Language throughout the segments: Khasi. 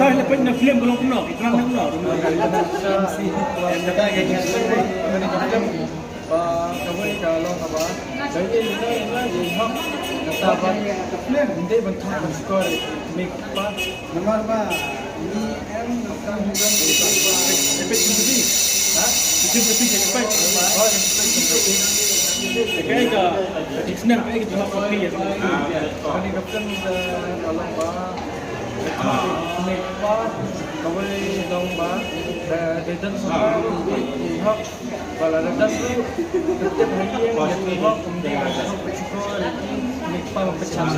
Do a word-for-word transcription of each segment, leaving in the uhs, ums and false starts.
Tar le peit na film ka long kumno, iklan na kumno. Ba kawei ka long kaba, ba ïa ïa ïa ïa hok, kata ba ym dei ban thok ban shkor, mei kpa. Namar ba ngi em na ka hynrei ba, epek epek epek. Ha? Epek epek epek. Oh, epek epek. Kaei ka, ka snap kaei ka jingmut ka phi ïa. Kane ka film ka long ba, mei kpa, kawei long ba, da da dang sa ba, ïa hok. Ba la da dang ruh, ka tip ha ïing, ïa ka hok, ym dei ka hok ka shkor, mei kpa ba pynshai.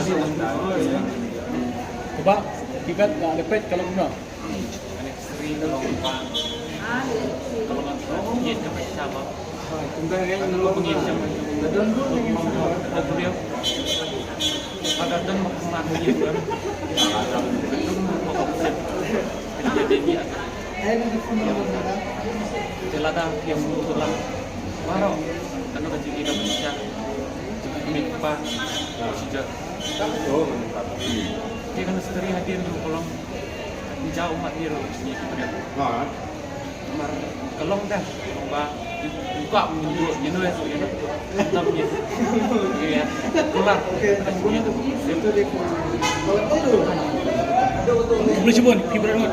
Kaba, ki bet, la da peit ka long kumno. Te lada phi ïa mut lang baroh, kano ka jingïaid ka pynshai, mei kpa, shi jar. Te kano ka sdari hadien ruh ka long, jaw mat ïa ruh. Mar ka long da, ba, buka, ïa no ïa, ïa no. Tam ïa. Ïa, kular. Khublei shibun, phi baroh.